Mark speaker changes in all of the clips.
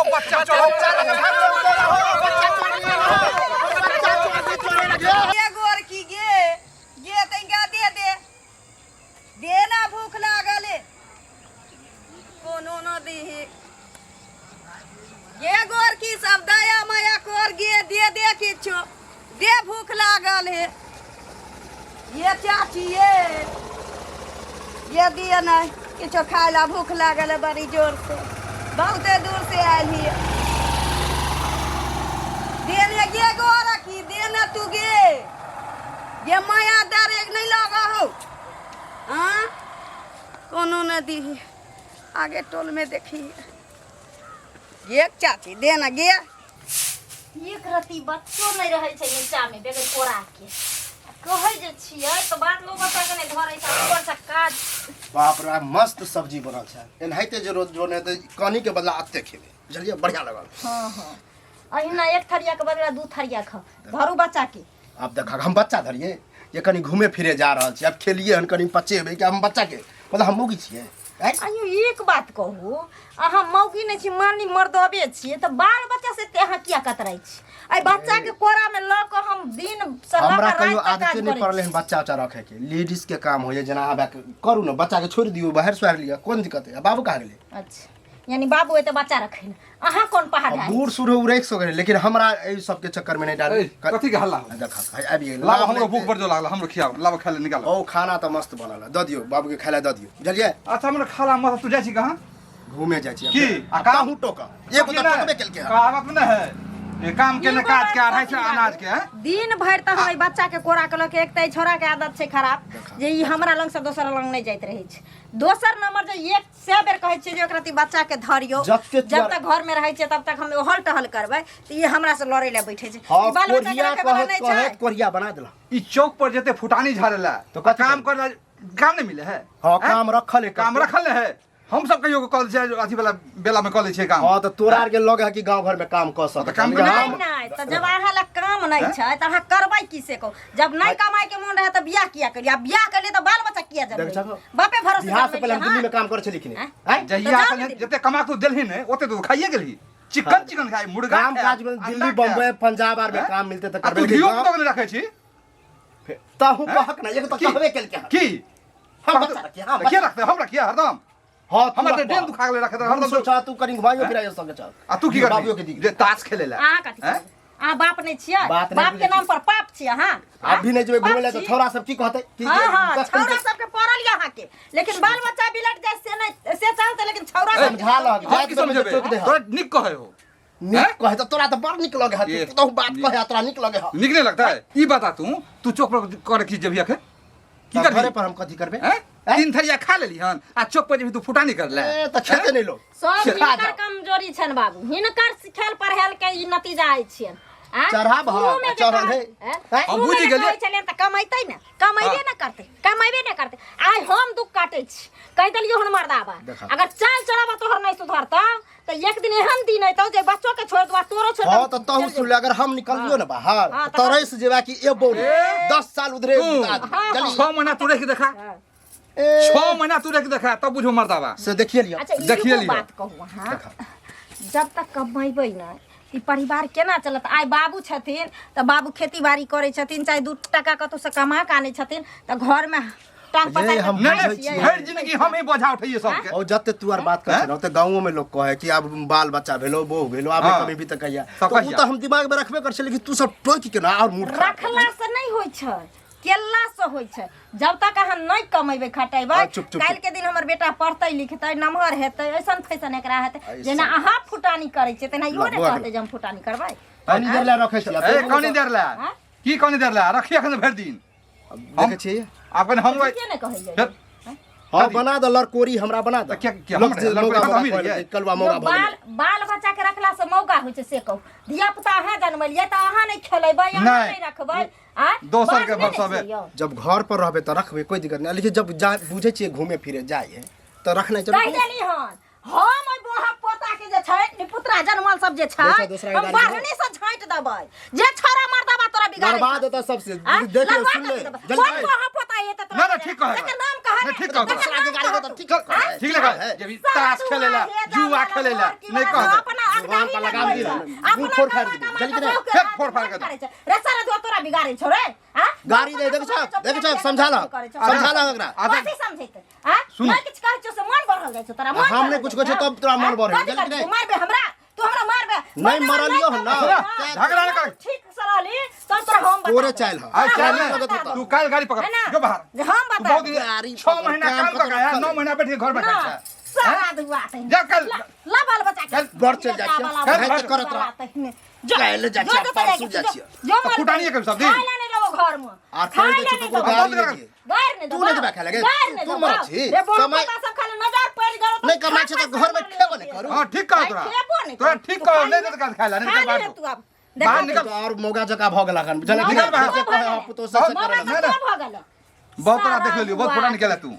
Speaker 1: बच्चा चोर
Speaker 2: गे गोर की गे गे तनिका दे दे दे ना भूख लागल हे। कोनो न दीही गे गोर की सब दया माया कर गे दे दे किछु दे भूख लागल हे ये चाची ये ये दिए नहीं किछो खाय ला भूख लागल है बड़ी जोर से बहुते दूर से आयल हिए दे ने गे गोरा की दे ना तू गे ये माया डर एक नहीं लगा हो हाँ कोनो न दी आगे टोल में देखी गे चाची दे ना गे
Speaker 3: एक रत्ती बच्चो नहि रहै छै नीचामे बगैर कोराके आ कहै जे छियै तऽ बात लोक बच्चाके नहि धरै छै ऊपरसँ काज।
Speaker 4: बाप रे, मस्त सब्जी बनल छै। एनाहिते जे रोज जो नहि कनी के बदला अते खेबै, बुझलियै? बढ़िया लगल।
Speaker 3: हँ हँ, अहिना एक थरियाके बदला दू थरिया खाउ। धरू बच्चाके।
Speaker 4: आब देख, हम बच्चा धरियै? ये कनी घूमे फिरे जा रहल छी, आब खेलियै हन कनी पचेबै कि हम बच्चाके मतलब हम मौगी छियै? आँय?
Speaker 3: अयो एक बात कहू, अहाँ मौगी नहि छी, मानी मर्दबे छियै, तऽ बाल बच्चा से एते अहाँ किया कतराइ छी? एहि बच्चाके कोरामे लऽ कऽ हम दिन से लऽ
Speaker 4: हमरा
Speaker 3: कऽ
Speaker 4: कहियो
Speaker 3: राति तक
Speaker 4: आदते
Speaker 3: काज
Speaker 4: नहि
Speaker 3: करै
Speaker 4: पड़लै
Speaker 3: छी।
Speaker 4: हन बच्चा उच्चा रखैके। लेडीज के काम होइए, जेना अहाँ करू ने, बच्चाके छोड़ि दियौ, बाहर सुहारि लिअ, कोन दिक्कत है? बाबू कहाँ गेलै?
Speaker 3: अच्छा, यानी बाबू एते बच्चा रखै ने, अहाँ कोन पहाड़
Speaker 4: अब
Speaker 3: ढाई?
Speaker 4: बूढ़ सूढ़ उ राखि सकै, लेकिन हमरा एहि सबके चक्कर में नहीं डाल।
Speaker 1: ए, कथी के हल्ला हो?
Speaker 4: देख भाई, आबि गेल।
Speaker 1: लाबो, हमरो भूख बड़ जोर लागल, हमरो खियाओ, लाबो खाय ले निकालो।
Speaker 4: ओ खाना तऽ मस्त बनल है, दऽ दियौ बाबू के, खाय लए दऽ दियौ, बुझलियै?
Speaker 1: अच्छा, हमरा खाला मस्त। तू जाइ छी कहाँ?
Speaker 4: घूमे जाइ छी।
Speaker 1: की? आ काम?
Speaker 4: ताहू टोका एगो तऽ टोकबे केलकै हन।
Speaker 1: कहावत में है, ये काम के ने काज के 250 अनाज के हैं।
Speaker 3: दिन भरि तऽ हम एहि बच्चाके कोरा के लऽ के, एक तऽ एहि छौड़ाके आदत छै खराब जे ई हमरा लग से दोसर लग नहि जाइत रहै छै। दोसर नंबर जे 100 बेर कहै छियै जे ओकरा ती बच्चाके धरियौ,
Speaker 4: जते
Speaker 3: जब तक घर में रहै छै तब तक हम ओहल टहल करबै, तऽ ई हमरा से लड़ै लए बैठे छै।
Speaker 4: हँ
Speaker 3: ई बाल बच्चाके
Speaker 4: कोरिया
Speaker 3: रखै वाला
Speaker 4: कहत
Speaker 3: नहि छै।
Speaker 4: कहत कोरिया बना देला।
Speaker 1: ई चौक पर जते फुटानी झाड़े ला
Speaker 4: तो कथी
Speaker 1: काम
Speaker 4: करबै?
Speaker 1: करे ला काम नहीं मिले है?
Speaker 4: हँ
Speaker 1: हैं?
Speaker 4: काम रखल है।
Speaker 1: काम रखल है। हम सब कहियो कॉल छै अथी वाला बेला में कॉल छै काम।
Speaker 4: हँ तऽ तोरा आर के लग है कि गाँव घर में काम कऽ सकै?
Speaker 1: तऽ काम
Speaker 4: लेकिन
Speaker 1: नहि
Speaker 3: नहि
Speaker 4: हम
Speaker 3: नहि, तऽ जब अहाँ लग काम नहि छै तऽ अहाँ करबै की से कहू? जब नहि कमाइ के मोन रहै तऽ बियाह किया करियै? आ बियाह करलियै तऽ बाल बच्चा किया
Speaker 4: देख
Speaker 3: जनमेलियै?
Speaker 4: छको।
Speaker 3: बापे भरोसे
Speaker 4: बियाह से पहिले हम
Speaker 3: जनमेलियै,
Speaker 4: दिल्ली में काम करै छली कि नहि?
Speaker 3: आँय?
Speaker 4: आँय?
Speaker 1: जहिया
Speaker 3: तऽ जाउ
Speaker 1: अखन
Speaker 3: ने दिल्ली।
Speaker 1: जते कमा तू देलही ने, ओते तू खाइए गेलही, चिकन चिकन खाइ, मुर्गा
Speaker 4: काम
Speaker 1: खाय,
Speaker 4: काज में
Speaker 1: अंडा
Speaker 4: दिल्ली
Speaker 1: खाय।
Speaker 4: बम्बई पंजाब आर में
Speaker 1: हैं?
Speaker 4: काम मिलते तऽ
Speaker 1: आ तू
Speaker 4: करबै, लेकिन
Speaker 1: धियो
Speaker 4: गाँव-
Speaker 1: पुतो के नहि रखै छी।
Speaker 4: ताहू कहक ना, एगो तऽ
Speaker 1: की?
Speaker 4: कहबे केलकै हन।
Speaker 1: की?
Speaker 4: हम बच्चा रखिए, हाँ,
Speaker 1: के
Speaker 4: बच्चा।
Speaker 1: रखते? हम रखिए हरदम।
Speaker 4: हाँ, तू
Speaker 1: हमरा तऽ
Speaker 4: रखबह।
Speaker 1: डेन दुखा गेलै रखे
Speaker 4: हम
Speaker 1: हरदम।
Speaker 4: सोचा तू कनी घुमाइयो फिराइयो संगे चल।
Speaker 1: आ तू की
Speaker 4: बाबूओ के
Speaker 1: करबी
Speaker 4: दी
Speaker 1: जे ताश खेले ला?
Speaker 3: अहाँ कथी
Speaker 1: हैं?
Speaker 3: करबै? अहाँ बाप नहि छियै?
Speaker 4: बात नहि
Speaker 3: बाप के
Speaker 4: बुझै
Speaker 3: नाम पर पाप छियै अहाँ।
Speaker 4: आब भी नहि जेबै घुमै लए तऽ
Speaker 3: बाप छी।
Speaker 4: छौड़ा सब की कहतै कि
Speaker 3: हाँ हाँ,
Speaker 4: कखन
Speaker 3: छौड़ा सबके पड़ल यऽ अहाँके, लेकिन बाल बच्चा बिलट जाय से नहि से चाहते, लेकिन छौड़ा सब
Speaker 4: समझा लहक
Speaker 1: हम
Speaker 4: जाइत
Speaker 1: की
Speaker 4: बेर में जे
Speaker 1: समझेबै?
Speaker 4: टोकि दे।
Speaker 1: तोरा नीक कहै हो?
Speaker 4: नीक
Speaker 1: हैं?
Speaker 4: कहे तऽ तोरा तऽ बड़ नीक लगे है।
Speaker 1: ये,
Speaker 4: तू तो बात
Speaker 1: नीक।
Speaker 4: कहे तोरा नीक लगे है।
Speaker 1: नीक नहीं लगता है? ई बता, तू तू चौक पर करे की जेबही अखन? की
Speaker 4: तऽ
Speaker 1: करबही?
Speaker 4: घरे पर हम कथी करबै?
Speaker 1: हैं?
Speaker 4: हैं?
Speaker 1: तीन थरिया खा लेली हन आ चौक पर जेबही तू फुटानी कर ले।
Speaker 4: ए, तऽ खेते नहि लोग।
Speaker 3: सब
Speaker 4: खा
Speaker 3: हिनकर
Speaker 4: जाओ।
Speaker 3: कमजोरी छनि बाबू, हिनकर सिखेल पढ़ेल के ई नतीजा आइ छियनि। आँय?
Speaker 4: चढ़ाब हक,
Speaker 3: शुरूमे जे
Speaker 4: चढ़ल
Speaker 3: कहै-
Speaker 4: है।
Speaker 3: आँय?
Speaker 4: आँय?
Speaker 1: हम
Speaker 3: शुरूमे
Speaker 1: बुझि
Speaker 3: जे
Speaker 1: गेलियै।
Speaker 3: कहै छलियनि तऽ कमैतै ने, कमैबे
Speaker 1: हाँ।
Speaker 3: ने करतै, कमैबे ने करतै। आइ हम दुख काटै छी, कहि देलियौ हन मर्दाबा,
Speaker 4: देखा।
Speaker 3: अगर चाल चलाबा तोहर नहि सुधरतौ तऽ एक दिन एहन दिन अयतौ जे बच्चो के छोड़ि देबा, तोरो छोड़ि
Speaker 4: हाँ
Speaker 3: देबा,
Speaker 4: तऽ तहु
Speaker 3: चलि
Speaker 4: सुन ले, अगर हम निकलियो ने बाहर
Speaker 3: हाँ,
Speaker 4: तऽ तरस जेबा कि एबो नहि, 10 साल उधरे
Speaker 1: तू।
Speaker 4: बिता दी।
Speaker 3: हाँ,
Speaker 4: चली।
Speaker 1: 6 महीना तू रख देखा।
Speaker 3: हाँ।
Speaker 4: ए,
Speaker 1: 6 महीना तू रख देखा तब बुझो मर्दाबा।
Speaker 4: से देखिए लिअ।
Speaker 3: अच्छा,
Speaker 1: देखिए
Speaker 3: एगो
Speaker 1: लिअ।
Speaker 3: बात कहू अहाँ, जब तक कमेबै नहि ई परिवार केना चलत? आइ बाबू छथिन तऽ बाबू खेती बाड़ी करै छथिन, चाहे 2 टाका कतहुसँ कमा कऽ आनै छथिन तऽ घरमे टांग
Speaker 4: ये
Speaker 3: पसारि
Speaker 4: हम
Speaker 3: कऽ
Speaker 1: नहीं
Speaker 3: खाइ
Speaker 1: नहीं
Speaker 3: छियै।
Speaker 1: भरि जिंदगी हम ही बोझा उठैये सबके।
Speaker 4: और जते तू आर बात करै छै ने, ओते गाँवो में लोग कहे कि आब बाल बच्चा भेलो, बहु भेलो, आब
Speaker 1: हाँ।
Speaker 4: कभी भी तऽ कहिया
Speaker 1: सब
Speaker 4: तऽ उ
Speaker 1: कहिया।
Speaker 4: तऽ हम दिमाग में रखबे करै छै, लेकिन तू सब टोकि के ना और मूड खराब।
Speaker 3: रखला से नहि होइ छै, केला से होइ छै। जब तक अहाँ नहि कमेबै खटेबै,
Speaker 4: आ, चुप, चुप,
Speaker 3: काल्हि के दिन हमर बेटा पढ़तै लिखतै, नमहर हेतै, ऐसन फैसन एकरा हेतै,
Speaker 4: ऐसन।
Speaker 3: जेना अहाँ फुटानी करै छियै तेना इहो ने
Speaker 4: बौआ
Speaker 3: कहतै जे हम फुटानी करबै।
Speaker 4: कनी देर लए रखै छी।
Speaker 1: ए, कनी देर ला?
Speaker 3: हाँ?
Speaker 1: की कनी देर ला रखिए अखन भरि दिन?
Speaker 4: देखै छियै।
Speaker 1: आब कनी हम
Speaker 3: ठीके ने कहै
Speaker 1: फिर-
Speaker 4: हाँ बना दे लड़कोरी, हमरा बना दे।
Speaker 1: तऽ किया
Speaker 4: लोक
Speaker 1: हम
Speaker 4: जे
Speaker 1: लड़कोरी
Speaker 4: मौगा
Speaker 1: हम
Speaker 4: मौगा
Speaker 1: ही
Speaker 4: कहै
Speaker 1: रहियै?
Speaker 4: छै, कलुआ मौगा
Speaker 3: यौ,
Speaker 4: भऽ
Speaker 3: बाल
Speaker 4: गेलै।
Speaker 3: बाल बच्चा के रखला से मौका होइ छै से कहू? धिया पुता अहाँ जनमेलियै तऽ अहाँ नहि खेलेबै, अहाँ
Speaker 1: नहि।
Speaker 3: नहि रखबै? आँय?
Speaker 1: दोसर के
Speaker 3: बाज नहि ने
Speaker 1: भरसबे।
Speaker 3: छियै यौ।
Speaker 4: जब घर पर रहबै तऽ रखबै, कोई दिक्कत नहीं, लेकिन जब जा बुझै छियै घूमे फिरे जाइ है तऽ रखनाइ
Speaker 3: कहि
Speaker 4: जरूरी।
Speaker 3: देली हन, हम ओहि बोहा पोता के जे छै निपुत्रा जनमल सब जे छै,
Speaker 4: दोसरा- दोसरा के
Speaker 3: हम
Speaker 4: गाड़ी
Speaker 3: बाढ़नी से छाँटि देबै जे छौड़ा मर्दाबा तोरा बिगाड़ै
Speaker 4: बर्बाद
Speaker 3: छौ।
Speaker 4: होता सबसे।
Speaker 3: आँय?
Speaker 4: देखियौ
Speaker 3: लगवा
Speaker 4: सुन ले
Speaker 3: कथी देबै?
Speaker 4: जल्दी।
Speaker 3: कोन बोहा पोता एतै तोरा?
Speaker 1: ना, ना, ठीक कहै।
Speaker 3: तकर नाम कहै
Speaker 1: नहीं, ठीक कहै।
Speaker 4: दोसरा के गाड़ी देता ठीक
Speaker 1: ठीक लगा
Speaker 4: है।
Speaker 1: जब ई ताश खेले ला, जुआ खेले ला, नहीं कह दे।
Speaker 3: अपना
Speaker 4: जुबान पर लगाम दी
Speaker 3: अपना
Speaker 4: मुंह फोड़ फाड़
Speaker 3: कमा
Speaker 4: दी
Speaker 3: कमा
Speaker 4: जल्दी
Speaker 3: के
Speaker 4: रे
Speaker 3: बहू के
Speaker 1: फेंक
Speaker 3: हाथ
Speaker 1: फोड़ फाड़ के
Speaker 3: करै छै। रे सारा दुआ तोरा बिगाड़ै छौ रे आ
Speaker 4: गाड़ी दे देख छ देख छ समझा ला समझा ला एकरा
Speaker 1: आधा-
Speaker 3: कथी समझैते आ
Speaker 1: सुन।
Speaker 3: नहीं किछु कहै छियौ से मन बढ़ल जाइ छौ तोरा मन
Speaker 4: हम
Speaker 3: बढ़ल
Speaker 4: नहि कुछ
Speaker 3: जाइ
Speaker 4: कहै
Speaker 3: छौ।
Speaker 4: छियौ तब तोरा मन
Speaker 3: आ?
Speaker 4: बढ़ै।
Speaker 3: कथी
Speaker 4: जल्दी
Speaker 3: करै
Speaker 4: रे।
Speaker 3: तू मारबे हमरा तू हमरा मारबे
Speaker 4: नहि मरलियौ हन ना।
Speaker 1: झगड़ा नहि कर।
Speaker 3: ठीक से रहली तब तोरा हम बता
Speaker 4: तोरे
Speaker 3: देब।
Speaker 4: चाइल ह।
Speaker 1: आज
Speaker 3: तोरा
Speaker 1: चल
Speaker 3: हम
Speaker 1: ने
Speaker 3: बता देब।
Speaker 1: तू काल्हि गाड़ी पकड़
Speaker 3: है ना?
Speaker 1: जो बाहर
Speaker 3: जे हम
Speaker 1: तू
Speaker 3: बता
Speaker 1: बहुत
Speaker 3: देब।
Speaker 1: दिन
Speaker 4: गाड़ी
Speaker 1: 6
Speaker 4: पकड़,
Speaker 1: महीना
Speaker 4: काम
Speaker 1: काम
Speaker 4: कतौ
Speaker 1: कर आया
Speaker 4: रखल
Speaker 1: 9 महीना बैठ के घर बैठल
Speaker 3: ना,
Speaker 1: छै
Speaker 3: सारा दुआ तहिने।
Speaker 1: जा कल
Speaker 3: ला ला बाल बच्चा के।
Speaker 1: चल,
Speaker 4: बड़ चल जाइ छियौ।
Speaker 3: बाल
Speaker 4: काल्हि
Speaker 3: बच्चा
Speaker 4: तऽ करत रह।
Speaker 3: तहिने। जो,
Speaker 4: काल्हि जाइ
Speaker 3: जो
Speaker 4: छियौ,
Speaker 3: जतऽ
Speaker 4: परसू
Speaker 3: जाइ
Speaker 4: जाइ
Speaker 3: छियौ,
Speaker 4: छियौ।
Speaker 3: जो
Speaker 1: तऽ
Speaker 3: मरतै।
Speaker 1: कुटानिये के सब दिन।
Speaker 3: खाय ला नहि देबौ घरमे।
Speaker 4: आर
Speaker 3: खाय
Speaker 4: कहि दै
Speaker 3: ला
Speaker 4: छियौ
Speaker 3: नहि
Speaker 4: ककरो
Speaker 3: देबौ।
Speaker 4: गाड़ी नहि दियै।
Speaker 3: गारि नहि
Speaker 4: तू
Speaker 3: देबौ।
Speaker 4: नहि देबा खाय लगे
Speaker 3: गारि नहि
Speaker 4: तू
Speaker 3: देबौ।
Speaker 4: मरत छी
Speaker 3: रे बड़
Speaker 4: कमाइ
Speaker 3: पोता सब खाली नजर पड़ि गेलौ तऽ
Speaker 4: नहि कमाइ छै तऽ
Speaker 3: खा
Speaker 4: घरमे
Speaker 3: पैसा
Speaker 4: खेबो नहि
Speaker 3: लेबै।
Speaker 4: करू
Speaker 1: हां ठीक कह
Speaker 3: भाइ,
Speaker 1: तोरा
Speaker 3: खेबो नहि
Speaker 1: तोरा
Speaker 3: करू।
Speaker 1: ठीक
Speaker 3: तू
Speaker 1: कह
Speaker 3: खा
Speaker 1: नहीं
Speaker 3: लिहे।
Speaker 1: देत काज खाय ला नहीं
Speaker 3: खा
Speaker 1: तऽ बाहर
Speaker 3: लिहे
Speaker 1: जो।
Speaker 3: तू आब।
Speaker 1: बाहर
Speaker 3: देखा
Speaker 1: निकल।
Speaker 4: तो और मौगा जका भऽ गेल अखन बुझल
Speaker 3: मौगा
Speaker 1: निकल बाहर।
Speaker 4: जे कहै हँ पुतोह से
Speaker 1: बहुत
Speaker 4: से
Speaker 3: मौगा
Speaker 4: करऽ
Speaker 1: नहि,
Speaker 3: तऽ
Speaker 1: नहि।
Speaker 3: भऽ गेलौ।
Speaker 1: बहुत तोरा
Speaker 3: सारा
Speaker 1: देख लेलियो बहुत
Speaker 3: दुआ।
Speaker 1: फोटा निकल तू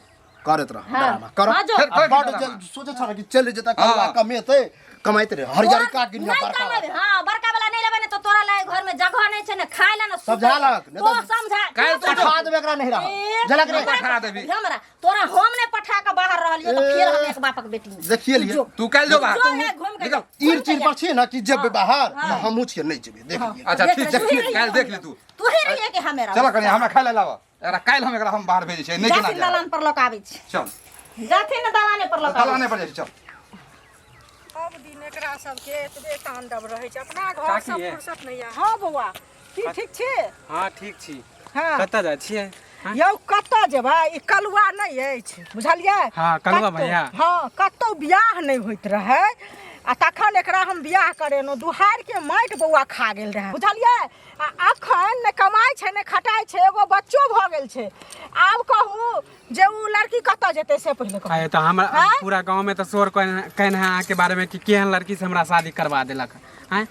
Speaker 4: करैत रह
Speaker 3: हाँ।
Speaker 4: ड्रामा कर
Speaker 3: हाँ जो।
Speaker 1: फेर
Speaker 4: आ बड
Speaker 1: ड्रामा।
Speaker 4: जे सोचै छ कि चलि जेतै कलवा
Speaker 1: हाँ।
Speaker 4: कमेतै कमाइत रहे हरियरी का गिनिया
Speaker 3: नहीं
Speaker 4: बड़का
Speaker 3: कमेबे हाँ बड़का वाला नहीं लेबे ने तो तोरा लाए घर में जगह नहीं छै ने खाय ला ने सुतै
Speaker 4: समझा
Speaker 3: ला।
Speaker 4: लक, नहीं
Speaker 3: तो
Speaker 4: तो
Speaker 3: समझा
Speaker 1: काल्हि
Speaker 3: तू
Speaker 1: तो
Speaker 3: समझा।
Speaker 4: पठा देबै एकरा नहीं रह
Speaker 3: ए,
Speaker 4: झलक रे
Speaker 1: पठा देबी।
Speaker 3: हमरा तोरा हम नहीं पठा के बाहर रहलियो तो फिर हम एक बापक बेटी नहीं।
Speaker 4: देखिए लिए
Speaker 3: जो।
Speaker 1: तू काल्हि जो बाहर
Speaker 3: जो है घूम के
Speaker 1: निकल।
Speaker 4: ईर चीर पर छियै ना कि जेबै बाहर ना हमहूँ छियै नहीं जेबै देख लियै
Speaker 1: अच्छा
Speaker 3: देख
Speaker 1: ठीक
Speaker 3: ले,
Speaker 1: छै
Speaker 3: तू ही रहिए
Speaker 1: काल्हि देख ले तू
Speaker 3: तू ही रहिए कि हमे
Speaker 1: चल कनी हमरा खाय ला लाव एकरा काल्हि हम एकरा हम बाहर भेजै छियै नहि केना
Speaker 3: जाथिन
Speaker 1: जायब
Speaker 3: दलान पर लऽ के आबै छी
Speaker 1: चल
Speaker 3: जाथिन ने दलाने पर लऽ के आबै
Speaker 1: दलाने पर जाइ छी चल
Speaker 5: सब दिन एकरा सबके एतबे तांडव रहै छै अपना घर
Speaker 6: काकी
Speaker 5: से
Speaker 6: ये।
Speaker 5: फुर्सत नहि यऽ हँ बौआ की ठीक छी
Speaker 6: हँ ठीक छी
Speaker 5: हँ
Speaker 6: कतऽ जाइ छियै हँ?
Speaker 5: यौ कतऽ जेबै ई कलुआ नहि अछि बुझलियै
Speaker 6: हँ, कलुआ
Speaker 5: कतौ-
Speaker 6: भैया।
Speaker 5: हँ कतौ बियाह नहि होइत रहै आ तखन एकरा हम बियाह करेलहुँ दुहारिके माटि बौआ खा गेल रहै बुझलियै आ अखन नहि कमाइ छै नहि खटाइ छै एगो बच्चो भऽ गेल छै आब कहू जे ओ लड़की कतऽ जेतै से पहिले कहू
Speaker 6: आइ तऽ हमरा
Speaker 5: आँय?
Speaker 6: पूरा गाँवमे तऽ शोर केने है अहाँके बारेमे कि केहन लड़की से हमरा शादी करवा देलक आँय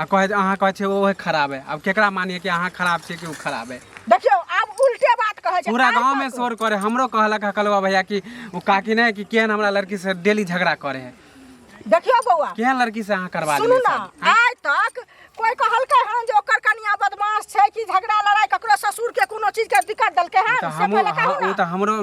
Speaker 6: आ कहै अहाँ कहै छियै ओहे खराब है आब केकरा मानिए कि अहाँ खराब छियै कि ओ खराब है
Speaker 5: देखियौ आब उल्टे बात कहै छै
Speaker 6: पूरा
Speaker 5: आइ
Speaker 6: गाँव में
Speaker 5: तक-
Speaker 6: शोर करे हमरो कहलक है कलवा भैया कि ओ काकी नहीं कि केहन हमरा लड़की से डेली झगड़ा करे है
Speaker 5: देखियौ बौआ
Speaker 6: केहन लड़की से अहाँ करवा
Speaker 5: सुनू
Speaker 6: देलियै
Speaker 5: ना
Speaker 6: शादी आँय?
Speaker 5: आइ तक कोई कहलकै हन जे ओकर कनिया बदमाश छै कि झगड़ा लड़ाई ककरो ससुर के कोनो चीज के दिक्कत देलकै हन
Speaker 6: तऽ
Speaker 5: से
Speaker 6: हमो
Speaker 5: पहिले कहू
Speaker 6: हाँ,
Speaker 5: ना
Speaker 6: ओ तऽ हमरो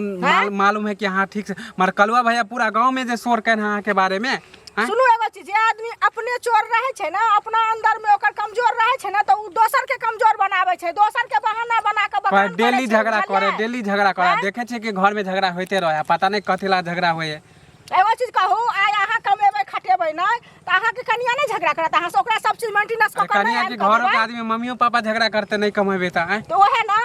Speaker 6: मालूम है कि अहाँ ठीक से मगर कलुआ भैया पूरा गाँव में जे शोर केने अहाँके बारे में आँय?
Speaker 5: सुनू एगो चीज जे आदमी अपने चोर रहै छै ना अपना अंदर में ओकर कमजोर रहै छै ना तऽ ओ दोसर के कमजोर बनाबै छै दोसर के बहाना बना के
Speaker 6: पर
Speaker 5: बखान करै
Speaker 6: डेली
Speaker 5: छै,
Speaker 6: झगड़ा करे
Speaker 5: बुझलियै?
Speaker 6: डेली झगड़ा करे
Speaker 5: आँय?
Speaker 6: देखे छियै कि घर में झगड़ा होइते रहे पता नहीं कथी ला झगड़ा होइए
Speaker 5: एगो चीज कहू आइ अहाँ कमेबै खटेबै नहि तऽ अहाँके कनिया नहि झगड़ा करत अहाँ से ओकरा सब चीज मेंटेनेंस कऽ कऽ नहि
Speaker 6: कनिया के
Speaker 5: आनि कऽ
Speaker 6: घरों के
Speaker 5: देबै
Speaker 6: आदमी मम्मियो पापा झगड़ा करते नहीं कमेबे तऽ आँय
Speaker 5: तऽ ओहे ने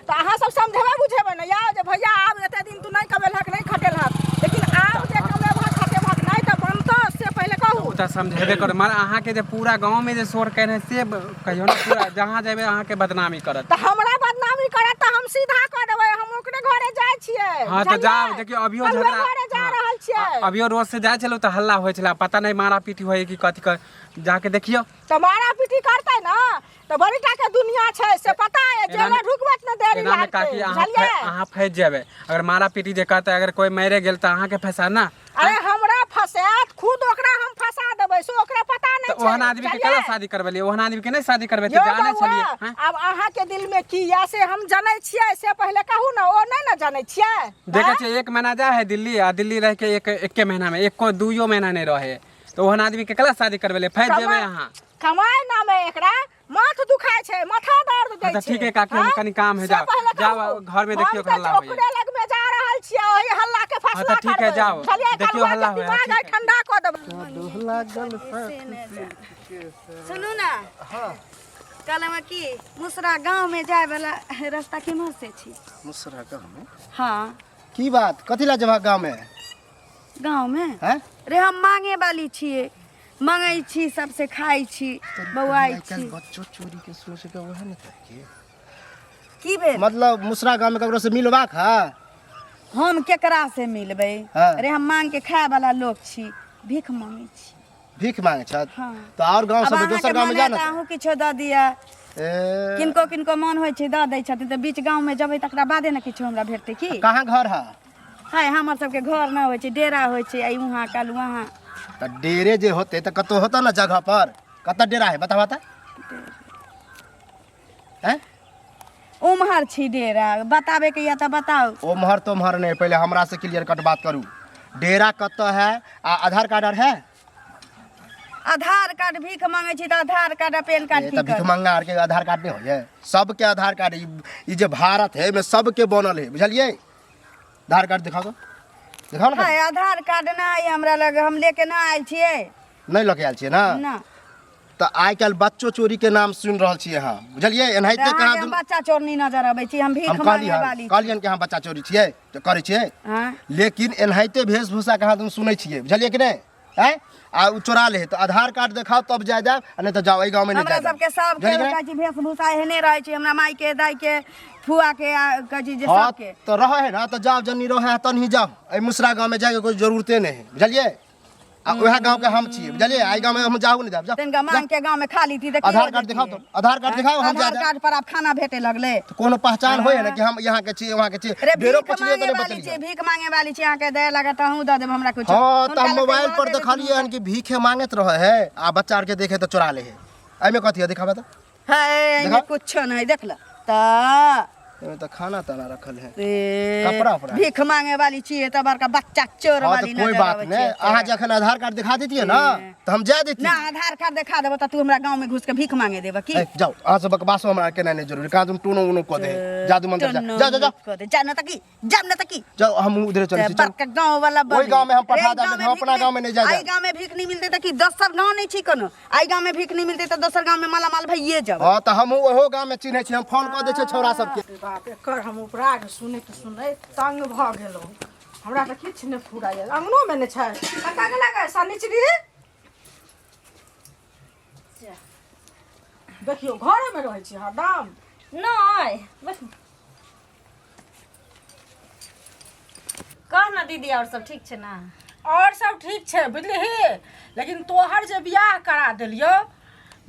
Speaker 5: तऽ अहाँ सब समझेबै बुझेबै ने यौ जे भैया आब एते दिन तू नहि कमेलहक नहि खटेलहक लेकिन आब जे कमेबहक खटेबहक नहि तऽ बनतौ से पहिले कहू
Speaker 6: ओ तऽ समझेबे करू मगर अहाँके जे पूरा गाँव में जे शोर केने से कहियो ने पूरा जहाँ जेबै अहाँके बदनामी करत
Speaker 5: तऽ हमरा बदनामी करत तऽ हम सीधा कऽ देबै हम ओकरे घरे जाइ छियै
Speaker 6: हाँ तऽ
Speaker 5: बुझलियै?
Speaker 6: जाउ देखियौ अभियो
Speaker 5: कलुए
Speaker 6: झगड़ा
Speaker 5: घरे जा
Speaker 6: हाँ,
Speaker 5: रहल छियै
Speaker 6: अभियो रोज से जाइ छलहुँ तऽ हल्ला होइ छलै पता नहि मारा पीटी होइ कि कथी कर जाके देखियौ
Speaker 5: तऽ मारा पीटी करतै ने तऽ बड़ी टा के दुनिया छै से पता है
Speaker 6: एना
Speaker 5: जेल
Speaker 6: मे-
Speaker 5: ढुकबैत ने देरी
Speaker 6: एना में
Speaker 5: लागतै
Speaker 6: काकी अहाँ
Speaker 5: बुझलियै
Speaker 6: अहाँ फँसि जेबै अगर मारा पीटी जे करतै अगर कोइ मरि गेल तऽ अहाँके फँसा ना
Speaker 5: अरे हमरा फसायत खुद ओकरा हम फंसा देबै से ओकरा पता नहि
Speaker 6: तऽ
Speaker 5: छै
Speaker 6: ओहन आदमी के
Speaker 5: बुझलियै?
Speaker 6: केना शादी करबेलियै ओहन आदमी के नहि शादी करबेतै
Speaker 5: यौ
Speaker 6: जानै
Speaker 5: बौआ,
Speaker 6: छलियै हँ?
Speaker 5: आब अहाँ के दिल में की या से हम जनै छियै से पहिले कहू ने ओ नहि ने जनै छियै
Speaker 6: देखै
Speaker 5: आँय?
Speaker 6: छियै एक महीना जाइ है दिल्ली आ दिल्ली रह के एक एके महीना में एको दुइयो महीना नहि रहै है तऽ ओहन आदमी के केना शादी करबेलियै फँसि जेबै अहाँ
Speaker 5: कमाइ नाम है एकरा माथ दुखाइ छै माथा दर्द दै
Speaker 6: हाँ, तऽ
Speaker 5: छै
Speaker 6: ठीक है काकी, हम
Speaker 5: हाँ?
Speaker 6: कनि काम है,
Speaker 5: से
Speaker 6: जाउ।
Speaker 5: पहिले
Speaker 6: जाउ,
Speaker 5: कहू।
Speaker 6: घर में देखियौ
Speaker 5: हम तऽ
Speaker 6: हल्ला होइए।
Speaker 5: ओकरे लग में जा रहल छियै ओही हल्ला के
Speaker 6: हाँ,
Speaker 5: फैसला
Speaker 6: तऽ ठीक है,
Speaker 5: करबै।
Speaker 6: जाउ।
Speaker 5: बुझलियै?
Speaker 6: देखियौ
Speaker 5: कलुआ के
Speaker 6: हल्ला होइए,
Speaker 5: दिमाग
Speaker 6: ठीक
Speaker 5: आइ
Speaker 6: है।
Speaker 5: ठंडा कऽ देबै
Speaker 2: सुनू ने कहलहुँ कि मुसरा गाँवमे जाय वाला रास्ता केम्हर से छी
Speaker 4: मुसरा गाँव में
Speaker 2: हाँ
Speaker 4: की बात कथी ला जेबा गाँव में
Speaker 2: गाँवमे
Speaker 4: हैं
Speaker 2: रे हम मांगे वाली छियै मंगै छी सबसे खाइ छी बौआइ
Speaker 4: आइ
Speaker 2: छी
Speaker 4: काल्हि बच्चो चोरी के सोच के वएह ने की
Speaker 2: की भेल
Speaker 4: मतलब मुसरा गाँव में ककरो से मिलबाक है
Speaker 2: हम केकरा से मिलबै
Speaker 4: हाँ।
Speaker 2: रे हम मांग के खाय वाला लोग छी भीख मांगै छी
Speaker 4: भीख मांगे छत
Speaker 2: हाँ।
Speaker 4: तो और गांव
Speaker 2: अब
Speaker 4: सब
Speaker 2: अहाँके
Speaker 4: दोसर गांव में
Speaker 2: मन
Speaker 4: जा
Speaker 2: है
Speaker 4: ना
Speaker 2: तऽ अहूँ किछो दऽ दिअ
Speaker 4: ए,
Speaker 2: किनको किनको मन होइ छै दऽ दै छथिन तऽ बीच गाँवमे जेबै तकरा बादे ने किछो हमरा भेटतै की
Speaker 4: कहाँ घर है
Speaker 2: हाय हमर सबके घर नहि होइ छै डेरा होइ छै आइ वहाँ काल्हि वहाँ
Speaker 4: तऽ डेरे जे होते तऽ कतौ होता ना जगह पर कतऽ डेरा है बता बता हैं
Speaker 2: उम्हर छी डेरा बताबेके यऽ तऽ बताउ
Speaker 4: ओम्हर तोम्हर नहीं पहले हमरा से क्लियर कट बात करू डेरा कतऽ है आ आधार कार्ड आर है
Speaker 2: आधार कार्ड भीख मांगे छी तऽ आधार कार्ड आ पेन कार्ड
Speaker 4: ए,
Speaker 2: की
Speaker 4: तऽ भीख
Speaker 2: करब?
Speaker 4: मंगा आरके आधार कार्ड नहि होइए सबके आधार कार्ड ई ई जे भारत है एहिमे सबके बनल है बुझलियै आधार कार्ड दिखाओ तो दिखाओ ने
Speaker 2: है आधार कार्ड नहि है हमरा लग हम लेके नहि आयल छियै
Speaker 4: नहि लऽ के आयल छियै ना
Speaker 2: ना
Speaker 4: तऽ आइ काल्हि बच्चो चोरी के नाम सुनि रहल छियै अहाँ बुझलियै एनाहिते
Speaker 2: तऽ
Speaker 4: कहाँ
Speaker 2: अहाँके हम बच्चा चोरनी नजर अबै छी हम भीख
Speaker 4: हम कहली
Speaker 2: मांगे
Speaker 4: हन
Speaker 2: वाली
Speaker 4: कहलियनि कि अहाँ बच्चा चोरी छियै तऽ करै छियै
Speaker 2: हाँ
Speaker 4: लेकिन एनाहिते वेशभूषा कहाँ तुम सुनै छियै बुझलियै कि नहि आँय आ ओ चोरा ले तऽ आधार कार्ड देखाओ तब जाय जायब आ नहि तऽ जाओ एहि गाँवमे नहि
Speaker 2: हमरा
Speaker 4: जाय देब।
Speaker 2: सबके सबके
Speaker 4: बुझलियै कि नहि?
Speaker 2: कहै छी वेशभूषा एहने रहै छै हमरा माय के दाय के फुआ के आ कहै छी जे
Speaker 4: हाँ
Speaker 2: सबके
Speaker 4: तऽ रहै है ना तऽ जाओ जन्नी रहै है तन्ही जाओ एहि मुसरा गाँवमे जायके कोइ जरूरते नहि है बुझलियै आ उएह गाँवके हम छियै बुझलियै एहि गाँवमे हम जाहू नहि जायब जाओ
Speaker 2: तनिका मांग के गाँव में खा ली थी तऽ की
Speaker 4: आधार
Speaker 2: हो
Speaker 4: कार्ड दिखाओ
Speaker 2: जैतियै?
Speaker 4: तो आधार कार्ड दिखाओ हम
Speaker 2: आधार
Speaker 4: जा
Speaker 2: कार्ड पर आब खाना भेटे लगले
Speaker 4: तो कोनो पहचान होय है ना कि हम यहाँ के छियै वहाँ के छियै
Speaker 2: रे
Speaker 4: बेरो
Speaker 2: भीख
Speaker 4: पुछलियै तऽ
Speaker 2: मांगे
Speaker 4: नहि
Speaker 2: वाली
Speaker 4: बतेलियै
Speaker 2: छी भीख मांगे वाली छी अहाँके दया लागत अहूँ दऽ देब हमरा कुछ
Speaker 4: हाँ तऽ हम मोबाइल पर देखलियै हन कि भीखे मांगैत रहे है आ बच्चा आर के देखे तऽ चोरा ले है एहिमे कथी है दिखाबे तऽ
Speaker 2: है एहिमे
Speaker 4: देखा।
Speaker 2: कुछो नहीं देख ल तऽ
Speaker 4: एहिमे तऽ खाना ताना रखल है
Speaker 2: ए,
Speaker 4: कपड़ा उपड़ा।
Speaker 2: भीख मांगे वाली छियै तऽ बड़का बच्चा चोर
Speaker 4: हाँ
Speaker 2: वाली
Speaker 4: तऽ कोई
Speaker 2: नजर
Speaker 4: बात
Speaker 2: आबै
Speaker 4: नहीं
Speaker 2: छियै
Speaker 4: अहाँ जखन आधार कार्ड दिखा देतियै ना तऽ हम जाय देती
Speaker 2: ना आधार कार्ड देखा देबो तऽ तू हमरा गाँव में घुस के भीख मांगे देबऽ की
Speaker 4: ए, जाओ अहाँ सब बकवासो हमरा केनाइ नहि जरूरी कहाँ तुम टूनो उनो कऽ दे जादू मंत्र जा जा जा जा
Speaker 2: कऽ दे जा न तऽ की जा न तऽ की
Speaker 4: जाओ हम उधरे चलै छी चलू।
Speaker 2: बड़का गाँव वाला
Speaker 4: ओहि गाँव में हम पठा देब, हम अपना गाँव में नहि जाय
Speaker 2: एहि
Speaker 4: देब।
Speaker 2: गाँव में भीख नहीं मिलते तऽ की दोसर गाँव नहीं छी कोनो एहि गाँव में भीख नहीं मिलते तऽ दोसर गाँव में मालामाल भइए जाब
Speaker 4: हाँ तऽ हमहूँ ओहो गाँव में चिन्है छी हम फोन कऽ दै छियै छौड़ा सबके
Speaker 5: रे बाप एकर हम उपराग सुनैत सुनैत तंग भऽ गेलहुँ हमरा तऽ किछु नहि फुराइए अङ्गनोमे नहि छै कतऽ गेलै गे शनिचरी देखियौ घरेमे रहै छी हरदम
Speaker 3: नहि बस कह ना दीदी और सब ठीक छै ना
Speaker 5: आओर सब ठीक छै बुझलिही लेकिन तोहर जे बियाह करा देलियौ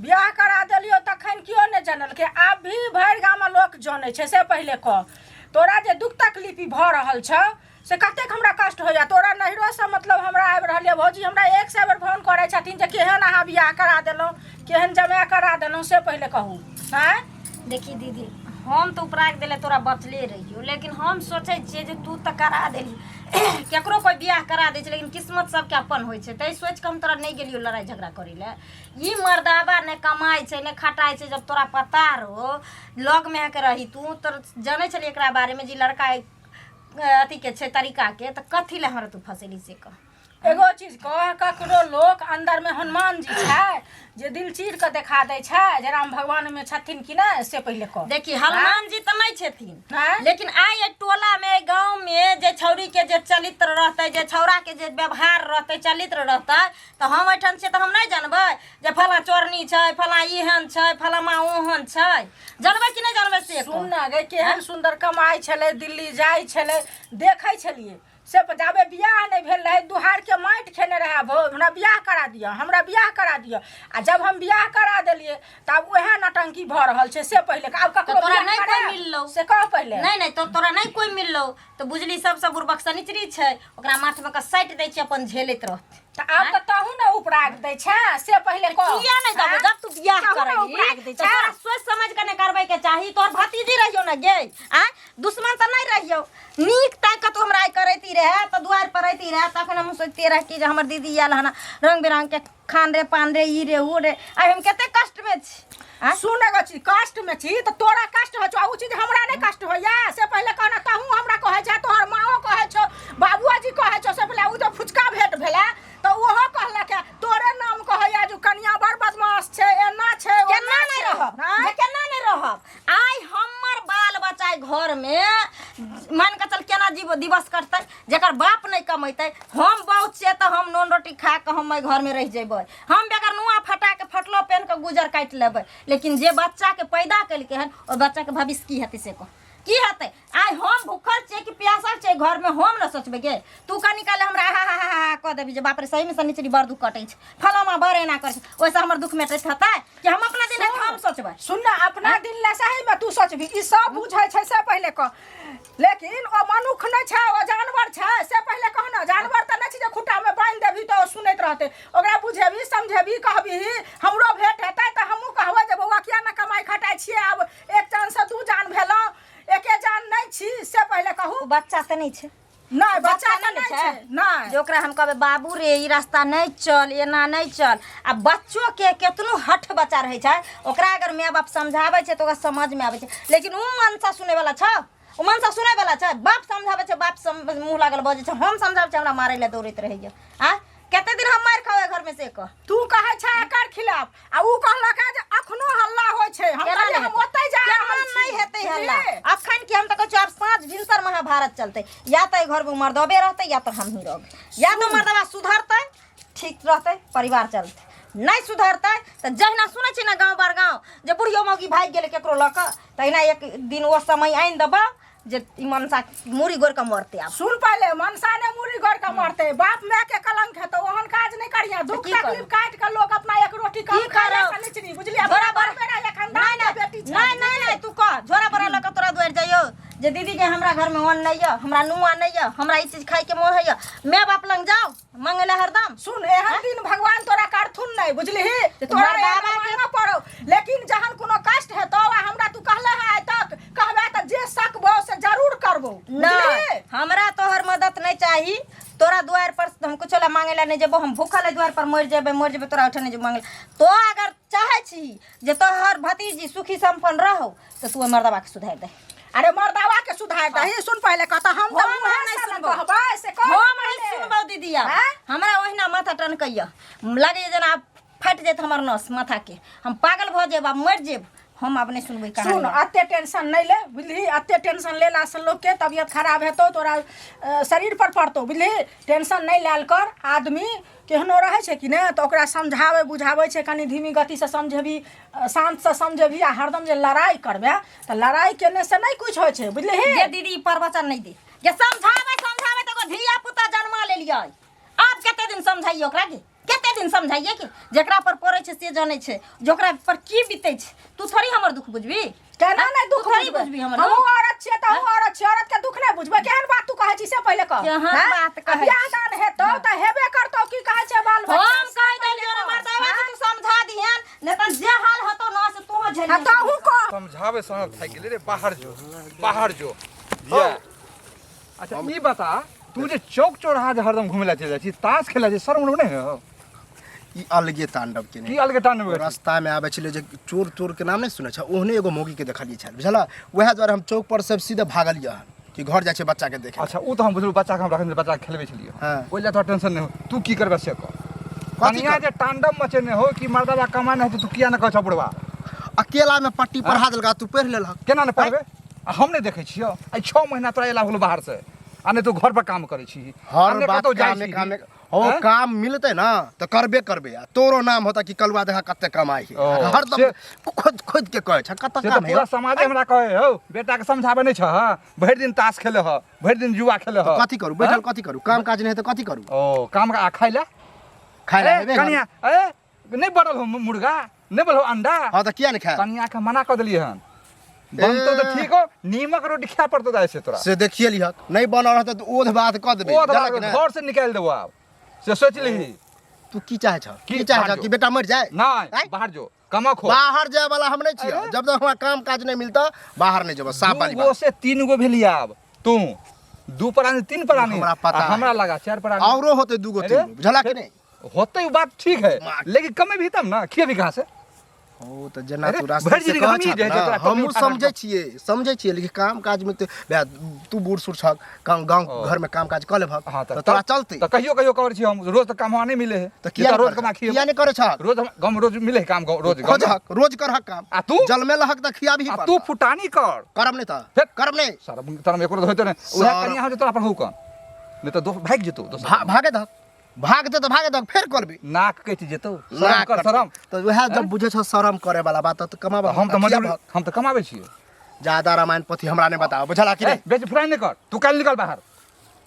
Speaker 5: बियाह करा देलियौ तखन केओ नहि जनलकै आब भी भरि गाममे लोक जनै छै से पहिले कह तोरा जे दुख तकलीफ ई भऽ रहल छौ से कतेक हमरा कष्ट होइए तोरा नैहरोसँ मतलब हमरा आबि रहल यऽ भौजी हमरा एक सए बेर फोन करै छथिन जे केहन अहाँ बियाह करा देलहुँ केहन जमाए करा देलहुँ से पहिले कहू आँय
Speaker 3: देखी दीदी हम तऽ उपराग देले तोरा बचले रहियो लेकिन हम सोचै छियै जे तू तऽ करा देली केकरो कोइ बियाह करा दै छै लेकिन किस्मत सबके अपन होइ छै ताहि सोचि कऽ हम तोरा नहि गेलियो लड़ाइ झगड़ा करै लए ई मर्दाबा नहि कमाइ छै नहि खटाइ छै जब तोरा पता रहो लगमे आके रही तू तऽ जनै छली एकरा बारेमे जे ई लड़का अथीके छै तरीकाके तऽ कथी लए हमरा तू फसेली से कह
Speaker 5: एगो चीज कह ककरो लोक अंदर में हनुमान जी छै जे दिल चीर के देखा दै छै जे राम भगवान में छथिन कि नहि से पहिले कह
Speaker 3: देखी हनुमान जी तऽ नहि छथिन
Speaker 5: आँय?
Speaker 3: लेकिन आइ एहि टोला में एहि गाँव में जे छौड़ी के जे चरित्र रहतै जे छौड़ा के जे व्यवहार रहतै चरित्र रहतै तऽ हम एहिठाम छियै तऽ हम नहि जानबै जे फलाँ चोरनी छै फलाँ एहन छै फलाँ ओहन छै जानबै कि नहि जानबै से
Speaker 5: सुन
Speaker 3: कहू।
Speaker 5: ना गे केहन सुन्दर कमाइ छलै दिल्ली जाइ छलै देखै छलियै से जाबे बियाह नहि भेल रहै दुहारके माटि खेने रहै भौ हमरा बियाह करा दिअ हमरा बियाह करा दिअ आ जब हम बियाह करा देलियै तऽ आब उएह नौटंकी भऽ रहल छै से पहिले आब ककरो
Speaker 3: तोरा
Speaker 5: बियाह
Speaker 3: नहि कोइ
Speaker 5: करायब?
Speaker 3: मिललौ।
Speaker 5: से कह पहिले
Speaker 3: नहि नहि तो तोरा नहि कोइ मिललौ तऽ बुझली सबसँ बुड़बक शनिचरी छै ओकरा माथमे कऽ साटि दै छै अपन झेलैत रहतै
Speaker 5: तऽ आब तऽ तहू ने उपराग दै छै से पहिले कह
Speaker 3: किया नहि देबो जब तू बियाह
Speaker 5: तहू ने
Speaker 3: करबही
Speaker 5: उपराग दै
Speaker 3: तऽ
Speaker 5: छै
Speaker 3: तोरा सोच समझ के नहि करबै के चाही तोहर भतीजी रहियो ने गे आ दुश्मन तऽ नहि रहियो नीक ताकि कऽ तू हमरा आइ करैती रहे तऽ दुआरि पर अयती रहे तखन हम सोचते रह कि जे हमर दीदी आयल हन रंग बिरंग के खान रे पान रे ई रे ओ रे आइ हम कते कष्ट में छी आँय?
Speaker 5: सुन एगो चीज कष्ट में छी तऽ तोरा कष्ट होइ छौ आ उ चीज हमरा नहि कष्ट होइया से पहिले कहना तहूँ हमरा कहै छै तोहर माओ कहै छौ बाबुओ जी कहै छौ से पहिले उ जे फुचका भेंट भेलै तऽ ओहो कहलक हे, तोरे नाम कहैया जे कनिया बड़ बदमाश छै एना छै ओना
Speaker 3: केना नहि
Speaker 5: छै।
Speaker 3: रहब
Speaker 5: आँय?
Speaker 3: जे केना नहि रहब आइ हमर बाल बच्चा घर में मान के चल केना जीव दिवस कटतै जकर बाप नहि कमेतै हम बहुत छियै तऽ हम नून रोटी खा कऽ हम एहि घरमे रहि जेबै हम बेगर नुआ फटा के फटलो पेन के गुजर काटि लेबै लेकिन जे बच्चाके पैदा केलकै हन ओहि बच्चाके भविष्य की हेतै से कह की हेतै आइ हम भूखल छियै कि प्यासल छियै घरमे हम ने सोचबै गे तू कनी काल हमरा हा हा हा हा कऽ देबी जे बाप रे सहीमे शनिचरी बड़ दुख कटै छै फलामा बड़ एना करै छै ओहिसँ हमर दुख मेटैत हेतै कि हम अपना दिन राति हम सोचबै
Speaker 5: सुन ना अपना दिन ला सही में तू सोचबी ई सब बुझै छै से पहिले कह लेकिन ओ मनुख नहि छै ओ जानवर छै से पहिले कह ना जानवर तऽ नहि छै जे खुट्टा में बान्हि देबही तऽ ओ सुनैत रहतै ओकरा बुझेबही समझेबही कहबही हमरो भेंट हेतै तऽ हमहूँ कहबै जे बौआ किया ने कमाइ खटाइ छियै आब एक जान से दू जान भेलहुँ एके जान नहि छी से पहिले कहू
Speaker 3: ओ बच्चा तऽ नहि छै
Speaker 5: नहि, बच्चा
Speaker 3: नहि
Speaker 5: नहि छै, नहि।
Speaker 3: जे ओकरा हम कहबै बाबू रे ई रास्ता नहि चल, एना नहि चल। आ बच्चो के केतनो हठ बच्चा रहै छै, ओकरा अगर माय बाप समझाबै छै तऽ ओकरा समझमे आबै छै। लेकिन ओ मनसा सुनैवला छौ, ओ मनसा सुनैवला छै? बाप समझाबै छै, बाप मुँह लागल बजै छै, हम समझाबै छै हमरा मारै लए दौड़ैत रहैया। आ कते दिन हम मारि खाउ घरमे से कह।
Speaker 5: तू कहै छै एकर खिलाफ आ ऊ कहलक जे अखनो हल्ला होइ छै। हम
Speaker 3: केना
Speaker 5: कहलियै
Speaker 3: नहि
Speaker 5: हम
Speaker 3: हेतै?
Speaker 5: ओतै जा
Speaker 3: केना
Speaker 5: रहल छी।
Speaker 3: नहि हेतै हल्ला?
Speaker 5: बुझलियै?
Speaker 3: अखन के हम तऽ कहै छियौ आब साँझ भिनसर महाभारत चलतै। या तऽ एहि घरमे मर्दबे रहतै या तऽ हमही रहबै। या तऽ मर्दबा सुधरतै, ठीक रहतै, परिवार चलतै। नहि सुधरतै तऽ जहिना सुनै छी ने गाँव बार गाँव जे बुढ़ियो मौगी भागि गेलै केकरो लऽ कऽ, तहिना एक दिन ओ समय आनि देबऽ जे ई मनसा मूड़ी गोड़ के मरतै आब।
Speaker 5: सुन पहिले, मनसा ने मूड़ी गोड़ के मरतै, बाप माय के कलंक हेतौ। ओहन काज नहि करिहे। दुख
Speaker 3: की करू?
Speaker 5: तकलीफ काटि के लोक अपना एक रोटी कम
Speaker 3: की
Speaker 5: खाय
Speaker 3: करब?
Speaker 5: से निचनी, बुझलियै?
Speaker 3: झोरा
Speaker 5: अपना
Speaker 3: बड़ा
Speaker 5: घर में रह, खानदान
Speaker 3: नहीं,
Speaker 5: के
Speaker 3: नहीं,
Speaker 5: बेटी छै।
Speaker 3: नहीं, नहीं, नहीं, तू कह झोरा बड़ा लऽ के तोरा दुआरि जाइयो जे दीदी के हमरा घर में अन्न नहीं यऽ, हमरा नुआ नहीं यऽ, हमरा ई चीज खाय के मोन होइए, माय बाप लग जाओ मांगे ला हरदम।
Speaker 5: सुन, एहन दिन भगवान तोरा करथुन नहीं, बुझलिही? जे तोरा
Speaker 3: मर्दावा
Speaker 5: एहन मांगऽ पड़ौ, लेकिन जहन कोनो कष्ट हेतौ आ हमरा तू कहले है आइ तक कहबे तऽ जे सकबो से जरूर करबो,
Speaker 3: नहीं,
Speaker 5: बुझलिही?
Speaker 3: हमरा तोहर मदद नहीं चाही। तोरा दुआर पर हम कुछो ला मांगे ला नहीं जेबो। हम भूखल है दुआर पर मर जेबे, मर जेबे, तोरा ओठे नहीं जेबो मांगे ला। तो अगर चाहे छी जे तोहर भतीजी सुखी संपन्न रहो तऽ तू ओहि मर्दबा के सुधारि दे।
Speaker 5: अरे मर्दावा के सुधार दही। सुन पहिले कह, हम तऽ
Speaker 3: हम
Speaker 5: मुँहे
Speaker 3: नहि
Speaker 5: से न
Speaker 3: सुनबौ।
Speaker 5: कहबै से कह।
Speaker 3: हम नहीं
Speaker 5: पहिले।
Speaker 3: सुनबौ दीदी आब।
Speaker 5: आँय?
Speaker 3: हमरा ओहिना माथा टनकैया, लगैया जेना आब फाटि जायत हमर नस माथा के, हम पागल भऽ जायब, आब मरि जायब। हम आब नहि सुनबै कहानी।
Speaker 5: सुन, अते टेंशन नहीं ले, बुझलिही? अते टेंशन लेला से लोग के तबियत खराब हेतौ, तोरा शरीर पर पड़तौ, बुझलिही? टेंशन नहीं लायल कर। आदमी केहनो रहै छै कि नहि, तऽ ओकरा समझाबै बुझाबै छै, कनि धीमी गतिसँ समझेबही, शान्तसँ समझेबही। आ हरदम जे लड़ाइ करबै तऽ लड़ाइ केने से नहि किछु होइ छै, बुझलिही?
Speaker 3: जे दीदी ई प्रवचन नहि दे जे समझाबै समझाबै तऽ एगो धिया पुता जन्मा लेलियै। आब कते दिन समझाइए ओकरा के? कते दिन समझाइए के? जेकरा पर पड़ै छै से जानै छै जे ओकरा पर की बीतै छै। तू थोड़ी हमर दुख बुझबी।
Speaker 5: केना नहि दुख
Speaker 3: तू थोड़ी
Speaker 5: बुझबै?
Speaker 3: बुझबी हमर
Speaker 5: हमहूँ
Speaker 3: दुख?
Speaker 5: औरत छियै तऽ हमहूँ औरत छियै, औरत के दुख नहि बुझबै? केहन बात तू कहै छी से पहिले कह।
Speaker 3: केहन
Speaker 5: हैं?
Speaker 3: बात कहै
Speaker 5: आ बियाह
Speaker 3: छी?
Speaker 5: दान हेतौ तऽ हेबे करतौ, की कहै छै बाल बच्चा।
Speaker 3: हम कहि देलियौ ने मर्दावा के तू समझा दिहन, नहि तऽ जे हाल हेतौ न से तोहूँ झेलिहे।
Speaker 5: आ तहूँ कह।
Speaker 1: समझावे समझ थाकि गेलै रे। बाहर जो, बाहर जो। यौ, अच्छा ई बता, तू जे चौक चौराहा जे हरदम घुमै लए चलि जाइ छी, ताश खेलै छी, शर्म उर्म नहि हो?
Speaker 4: ई अलगे तांडव केने।
Speaker 1: की अलगे तांडव करै छी?
Speaker 4: रास्ता में आबै छलै जे चोर तोर के नाम नहि सुनै छ, ओहने एगो मौगी के देखलियै छल, बुझल? वएह दुआरे हम चौक पर सब सीधे भागलियै हन कि घर जाइ छै बच्चा के देखे।
Speaker 1: अच्छा, ओ तऽ हम बुझलहुँ, बच्चा के हम रखने, बच्चा के खेलबै छलियै।
Speaker 4: हाँ।
Speaker 1: ओहि लए तोरा टेंशन नहि हो। तू की करबै से कह।
Speaker 4: कथी
Speaker 1: कनिया
Speaker 4: करबै?
Speaker 1: जे तांडव मचेने हो कि मर्दाबा कमाइ नहि हेतै, तू किया नहि कहै छौ बुढ़वा?
Speaker 4: अकेला में पट्टी पढ़ा देलका, तू पढ़ि लेलहक।
Speaker 1: केना नहि पढ़बै? आ हम नहि देखै छियौ, आइ 6 महीना तोरा एला होलो बाहर से, आ नहि तू घर पर काम करै छी, आ
Speaker 4: हर
Speaker 1: नहि
Speaker 4: बात
Speaker 1: कतौ जाइ
Speaker 4: कामे
Speaker 1: छी।
Speaker 4: कामे हो।
Speaker 1: हैं?
Speaker 4: काम मिलतै ना तऽ करबे करबे, आ तोरो नाम होता कि कलुआ देखा कते कमाइ है।
Speaker 1: ओ,
Speaker 4: हरदम
Speaker 1: से-
Speaker 4: खोद खोद के कहै छ कत
Speaker 1: से तऽ
Speaker 4: काम है।
Speaker 1: पूरा समाजे हमरा कहै हौ, बेटाके समझाबै नहि छह, भरि दिन ताश खेले ह, भरि दिन जुआ खेले ह।
Speaker 4: कथी करू बैठल? कथी करू? काम काज नहि है तऽ कथी करू?
Speaker 1: ओ काम आ खाइ लए?
Speaker 4: खाइ लए
Speaker 1: ए,
Speaker 4: हेबे घर।
Speaker 1: कनिया ए नहि बनल हो मुर्गा, नहि बनल हो अंडा?
Speaker 4: हँ तऽ किया नहि खायब?
Speaker 1: कनिया के मना कऽ देलियै हन, बनतौ तऽ ठीक हो, नीमक रोटी खाय पड़तौ दाइ से तोरा।
Speaker 4: से देखिए लिहक, नहि बनल रहतै तऽ ओध बात कऽ देबै।
Speaker 1: ओ
Speaker 4: जानलक कि नहि?
Speaker 1: घर से निकालि देबो आब, से सोच लिही।
Speaker 4: तू की चाहे छ?
Speaker 1: की
Speaker 4: की चाहे
Speaker 1: बाहर
Speaker 4: छ
Speaker 1: जो।
Speaker 4: कि बेटा मरि जाए?
Speaker 1: नहि,
Speaker 4: आँय?
Speaker 1: बाहर जो, कमा खो।
Speaker 4: बाहर जाए वाला हम नहीं छियै।
Speaker 1: अरे?
Speaker 4: जब तक हमरा काम काज नहीं मिलता बाहर नहीं जेबै, साफ वाली
Speaker 1: दू गो
Speaker 4: बात।
Speaker 1: से 3 गो भेली, आब तू 2 प्राणी 3 प्राणी,
Speaker 4: हमरा पता
Speaker 1: आ
Speaker 4: है।
Speaker 1: हमरा लगा 4 प्राणी।
Speaker 4: औरो होते 2 गो
Speaker 1: अरे?
Speaker 4: 3 गो, बुझला कि नहीं?
Speaker 1: होते उ बात ठीक है,
Speaker 4: माँ।
Speaker 1: लेकिन कमे भी तब ना, खिएबी कहाँ से?
Speaker 4: ओ तऽ जेना
Speaker 1: अरे,
Speaker 4: तू रास्ता
Speaker 1: भरि
Speaker 4: से
Speaker 1: जिनगी
Speaker 4: कहै
Speaker 1: हमही
Speaker 4: छहक
Speaker 1: जाइ
Speaker 4: ना,
Speaker 1: छै, तोरा
Speaker 4: हमहूँ
Speaker 1: टोपी उठा
Speaker 4: समझै
Speaker 1: कऽ।
Speaker 4: छियै, समझै छियै, लेकिन काम काज में तऽ बे, तू बूढ़ सूढ़ छहक, गाँव गाँव
Speaker 1: ओ।
Speaker 4: घर में काम काज कऽ लेबहक
Speaker 1: हाँ
Speaker 4: तऽ तोरा चलतै।
Speaker 1: तऽ कहियो कहियो करै छी हम, रोज तऽ काम हमरा नहि मिले है।
Speaker 4: तऽ किया
Speaker 1: रोज
Speaker 4: नहि
Speaker 1: कमा
Speaker 4: करै?
Speaker 1: खिएबो।
Speaker 4: किया नहि करै छहक?
Speaker 1: रोज हम गाँव में रोज मिले है काम, गाँव रोज गाँव में।
Speaker 4: खोजहक, रोज करहक काम।
Speaker 1: आ तू?
Speaker 4: जलमे लहक तऽ खियाबही
Speaker 1: आ
Speaker 4: पड़तह।
Speaker 1: तू फुटानी कर।
Speaker 4: करब नहि तऽ
Speaker 1: हेत।
Speaker 4: करब नहि।
Speaker 1: शरम तरम एको होइते नहि। उएह
Speaker 4: शरम।
Speaker 1: कनिया हो जे तोरा पर हुकन नहि तऽ दोस्त भागि जेतौ दोसर।
Speaker 4: भागे दहक, भागते तऽ भागे दहक, फेर करबी।
Speaker 1: नाक कटि जेतौ। शरम
Speaker 4: नाक
Speaker 1: कर,
Speaker 4: कटतै।
Speaker 1: शरम।
Speaker 4: तऽ उएह जब बुझै छौ शरम करे वाला बात तऽ कमाबह,
Speaker 1: हम तऽ मजबूरी,
Speaker 4: खियाबहक।
Speaker 1: हम तऽ कमाबै छियै।
Speaker 4: ज्यादा रामायण पोथी हमरा नहि बताबऽ, बुझला कि
Speaker 1: ए,
Speaker 4: नहि?
Speaker 1: बेसी फुराइ नहि कर, तू काल्हि निकल बाहर।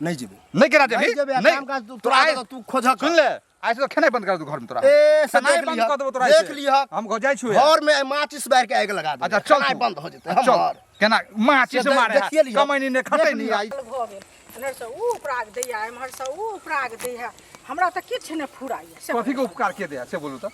Speaker 4: नहि जेबै।
Speaker 1: नहि केना जेबही?
Speaker 4: नहि जेबै, आ
Speaker 1: नहि।
Speaker 4: काम काज तू
Speaker 1: तोरा
Speaker 4: तोरा
Speaker 1: आइ-
Speaker 4: तऽ तू खोजहक।
Speaker 1: सुन ले, आइ से खेनाइ बंद कर दू घर में तोरा।
Speaker 4: ए, से
Speaker 1: खेनाइ
Speaker 4: देख
Speaker 1: बंद
Speaker 4: लिहक,
Speaker 1: कऽ देबो तोरा
Speaker 4: देख
Speaker 1: से।
Speaker 4: लिहक।
Speaker 1: हम घर जाइ छियौ।
Speaker 4: घर में माचिस बारि के आगि लगा देबै।
Speaker 1: अच्छा चल
Speaker 4: खेनाइ
Speaker 1: तू।
Speaker 4: बंद हो जेतै
Speaker 1: चल।
Speaker 4: हमर।
Speaker 1: केना माचिस
Speaker 4: से
Speaker 1: मारे
Speaker 4: देखिए लिहक।
Speaker 1: कमैनी नहि खटै
Speaker 4: देख
Speaker 1: नहि
Speaker 4: लिहक।
Speaker 1: आई।
Speaker 5: भऽ गेल, एम्हरसँ ऊ उपराग दैया, एम्हरसँ ऊ उपराग दैया, हमरा तऽ किछु नहि फुराइया से।
Speaker 1: कथी के उपकार के दे से बोलू तऽ?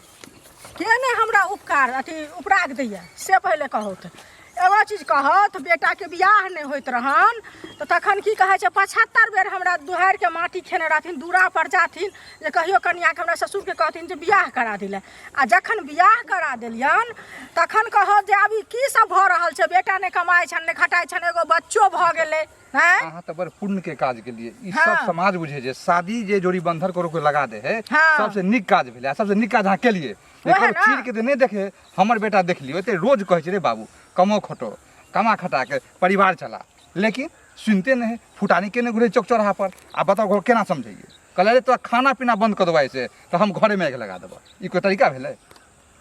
Speaker 5: के नहि हमरा उपकार अथी उपराग दैया से पहिले कहू तऽ। एगो चीज कहत, बेटाके बियाह नहि होइत रहन तऽ तखन की कहै छै, 75 बेर हमरा दुहारिके माटि खेने रहथिन, दूरा पर जाथिन जे कहियो कनियाके हमरा ससुरके कहथिन जे बियाह करा दिले। आ जखन बियाह करा देलियन तखन कहत जे आब ई की सब भऽ रहल छै, बेटा नहि कमाइ छनि नहि खटाइ छनि, एगो बच्चो भऽ गेलै। हैं?
Speaker 1: अहाँ तऽ बड़ पुण्य के काज केलिए। ई
Speaker 5: हाँ।
Speaker 1: सब समाज बुझे जे शादी जे जोड़ी बंधन करो कोई लगा दे है,
Speaker 5: हाँ।
Speaker 1: सबसे नीक काज भेलै आ सबसे नीक काज अहाँ केलिए।
Speaker 5: वएह
Speaker 1: लेकिन
Speaker 5: ना।
Speaker 1: चीर के तऽ नहि देखे, हमर बेटा देख लियो, एते रोज कहै छै रे बाबू कमो खटो, कमा खटा के परिवार चला, लेकिन सुनते नहीं है, फुटानी केने घुरे चौक चौराहा पर। आ बताओ घर केना समझैए, कहले रे तोरा खाना पीना बंद कर देबा ऐसे तऽ हम घरे में आगि लगा देबा, ई कोई तरीका भेलै?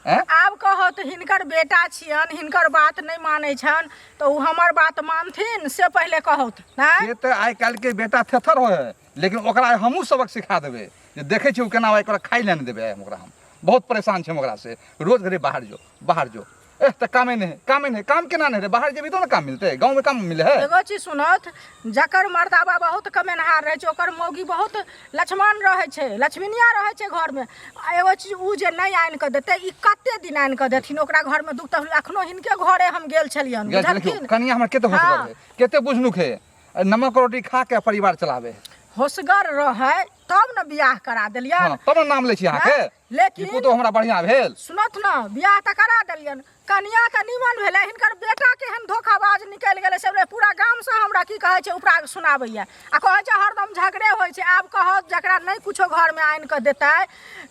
Speaker 1: हैं?
Speaker 5: आब कहत हिनकर बेटा छियन, हिनकर बात नहि मानै छनि तऽ ओ हमर बात मानथिन से पहिले कहत। हैं?
Speaker 1: से तऽ आइ काल्हि के बेटा थेथर होइ है, लेकिन ओकरा आइ हमहूँ सबक सिखा देबै जे देखै छियै ओ केना आइ ओकरा खाइ लए नहि देबै। आइ हम ओकरा, हम बहुत परेशान छी हम ओकरा से, रोज घरे बाहर जो बाहर जो, एह तऽ कामे नहि है, कामे नहि है, काम केना नहि रे, बाहर जेबही तो ने काम मिलतै, गाँवमे काम मिले है।
Speaker 5: एगो चीज सुनत, जकर मर्दाबा बहुत कमेनहार रहै छै ओकर मौगी बहुत लक्ष्मण रहै छै, लक्ष्मीनिया रहै छै घरमे। आ एगो चीज ओ जे नहि आनि कऽ देतै, ई कते दिन आनि कऽ देथिन ओकरा घरमे दुख तकलीफ। अखनो हिनके घरे हम गेल छलियनि,
Speaker 1: गेल छलियै,
Speaker 5: बुझलखिन?
Speaker 1: कनिया हमर कते होशगर
Speaker 5: हाँ।
Speaker 1: है, कते बुझनुक है, नमक रोटी खा के परिवार चलावे है।
Speaker 5: होशगर रहै तब ने बियाह करा देलियनि।
Speaker 1: हाँ, तब ने नाम लै छी अहाँके।
Speaker 5: हाँ, लेकिन
Speaker 1: ई पुतोह हमरा बढ़िआँ भेल।
Speaker 5: सुनत ने, बियाह तऽ करा देलियनि, कनिया तऽ निमन भेलै, हिनकर बेटा केहन धोखाबाज निकलि गेलै से पूरा गामसँ हमरा की कहै छै उपराग सुनाबैया आ कहै छै हरदम झगड़े होइ छै। आब कहत जकरा नहि कुछो घरमे आनि कऽ देतै,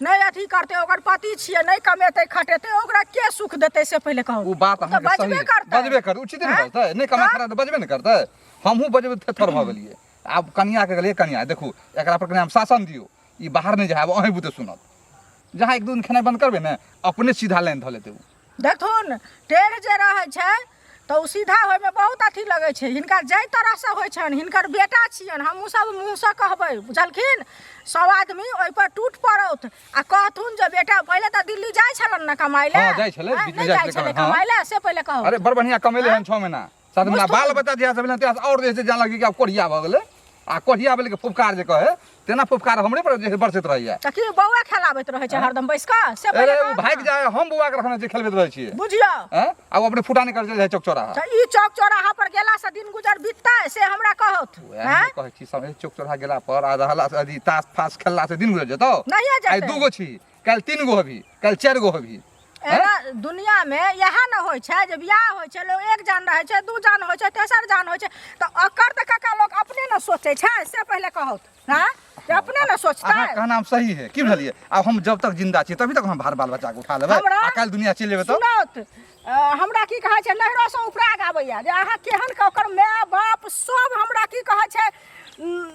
Speaker 5: नहि अथी करतै, ओकर पति छियै, नहि कमेतै खटेतै, ओकरा के सुख देतै से पहिले कहू।
Speaker 1: ओ बात
Speaker 5: ओ तऽ
Speaker 1: अहाँके सही
Speaker 5: बजबे
Speaker 1: है।
Speaker 5: करतै।
Speaker 1: बजबे करतै, उचिते ने
Speaker 5: आँय?
Speaker 1: बजतै, नहि कमा
Speaker 5: तऽ?
Speaker 1: खटा तऽ बजबे ने करतै। हमहूँ बजबे थेथर भऽ गेलियै। आब कनियाके गेलियै, कनिया देखू एकरा पर कनि हम शासन दियौ, ई बाहर नहि जायब, अहीं बुते सुनत। जहाँ एक दू दिन खेनाइ बंद करबै ने, अपने सीधा लाइन धऽ लेतै ओ।
Speaker 5: देखथुन, टेढ़ जे रहै छै तऽ ओ सीधा होइमे बहुत अथी लगै छै। हिनका जाहि तरहसँ होइ छनि, हिनकर बेटा छियनि, हमहूँ सब मुँहसँ कहबै, बुझलखिन? सब आदमी ओहिपर टूट पड़ौत आ कहथुन जे बेटा पहिले तऽ दिल्ली जाइ छलनि ने कमाइ लए।
Speaker 1: हाँ, जाइ छलै,
Speaker 5: आँय,
Speaker 1: बीचमे
Speaker 5: नहि
Speaker 1: जाइ
Speaker 5: जाइ
Speaker 1: छलै
Speaker 5: छलै
Speaker 1: कमाइ, हाँ।
Speaker 5: कमाइ लए, से पहिले कहू।
Speaker 1: अरे बड़ बढ़िआँ कमेलै हन 6 महीना 7 महीना,
Speaker 5: बुझथुन।
Speaker 1: बाल बच्चा जहिया से भेलै तहिया से आओर जे छै जान लगी कि आब कोढ़िया भऽ गेलै। आ कोढ़िया भेलै कि फुफकार जे कहै तेना फुफकार हमरे पर जे छै बरसैत रहैया।
Speaker 5: तऽ की बौआ खेलाबैत रहै छै हरदम बैस कऽ से
Speaker 1: अरे
Speaker 5: पहिले
Speaker 1: ओ
Speaker 5: कहू
Speaker 1: भागि
Speaker 5: ने।
Speaker 1: जाय, हम बौआ के रखने छियै, खेलबैत रहै छियै।
Speaker 5: बुझियौ।
Speaker 1: आँय? आ ओ अपने फुटानी करै चलि जाइ चौक चौराहा।
Speaker 5: तऽ ई चौक चौराहा पर गेला से दिन गुजर बीततै से हमरा कहौथ।
Speaker 1: वएह हम
Speaker 5: आँय?
Speaker 1: कहै छी, समय चौक चौराहा गेला पर आ रहला से अथी तास फास खेलला से दिन गुजर जेतौ।
Speaker 5: नहिये
Speaker 1: आइ
Speaker 5: जेतै।
Speaker 1: 2 गो छी, काल्हि 3 गो हेबही, काल्हि 4 गो हेबही।
Speaker 5: एना दुनियामे इएह ने होइ छै जे बियाह होइ छै, लोक एक जान रहै छै, 2 जान होइ छै, तेसर जान होइ छै, तऽ ओकर तऽ काका लोक अपने ने सोचै छै से पहिले कहौथ। हँ, जे अपने ने सोचतै।
Speaker 1: अहाँ कहना हम सही है, की बुझलियै? आब हम जब तक जिंदा छी तभी तक हम भार बाल बच्चा के उठा लेबै।
Speaker 5: हमरा
Speaker 1: आ काल्हि दुनिया चलि जेबै तऽ
Speaker 5: सुनौत, हमरा की कहै छै, नैहरोसँ उपराग आबैया जे अहाँ केहन के ओकर माय बाप सब हमरा की कहै छै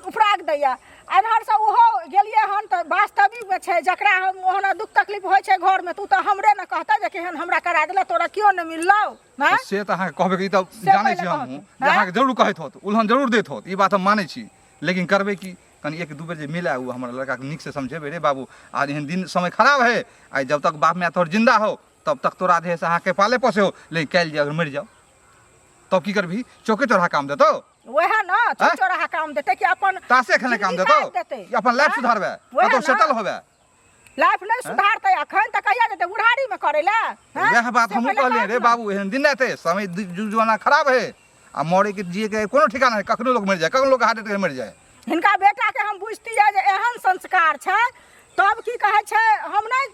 Speaker 5: उपराग दैया। एम्हरसँ ओहो गेलियै हन तऽ वास्तविकमे छै जकरा हम ओहना दुख तकलीफ होइ छै घरमे तऽ ओ तऽ हमरे ने कहतै जे केहन हमरा करा देलक, तोरा केओ नहि मिललौ। हँ?
Speaker 1: से तऽ अहाँके कहबे ई तऽ
Speaker 5: से
Speaker 1: जानै
Speaker 5: पहिले
Speaker 1: छी
Speaker 5: कहत।
Speaker 1: हमहूँ जे
Speaker 5: हँ?
Speaker 1: अहाँके जरूर कहैत होत, उलहन जरूर दैत होत, ई बात हम मानै छी। लेकिन करबै की, कनि 1-2 बेर जे मिले ओ हमर लड़काके नीकसँ समझेबै, रे बाबू आज एहन दिन समय खराब है, आइ जब तक बाप माय तोहर जिंदा हो तब तक तोरा जे है से अहाँके पाले पोसे हो, लेकिन काल्हि जे अगर मरि जाओ तब की करबही? चौके चौराहा काम देतौ?
Speaker 5: वएह न, चौक
Speaker 1: आँय?
Speaker 5: चौराहा काम देतै कि अपन
Speaker 1: तासे खेले काम
Speaker 5: जिंदगी
Speaker 1: देतौ?
Speaker 5: काटि देतै?
Speaker 1: कि अपन लाइफ
Speaker 5: आँय?
Speaker 1: सुधारबै,
Speaker 5: वएह
Speaker 1: कतौ
Speaker 5: न।
Speaker 1: सेटल होबै?
Speaker 5: लाइफ नहि सुधारतै अखन तऽ कहिया जेतै बुढ़ारीमे करै लए? आँय?
Speaker 1: वएह बात
Speaker 5: से
Speaker 1: हमहूँ
Speaker 5: पहिले
Speaker 1: कहलियै
Speaker 5: कहत
Speaker 1: रे
Speaker 5: न।
Speaker 1: बाबू एहन दिन एतै, समय जुग जमाना खराब है आ मरे के जिए के कोनो ठिकाना है, कखनो लोग मरि जाए, कखनो लोग हार्ट अटैक मरि जाए।
Speaker 5: हिनका बेटाके हम बुझतियै जे एहन संस्कार छै तब की कहै छै हम नहि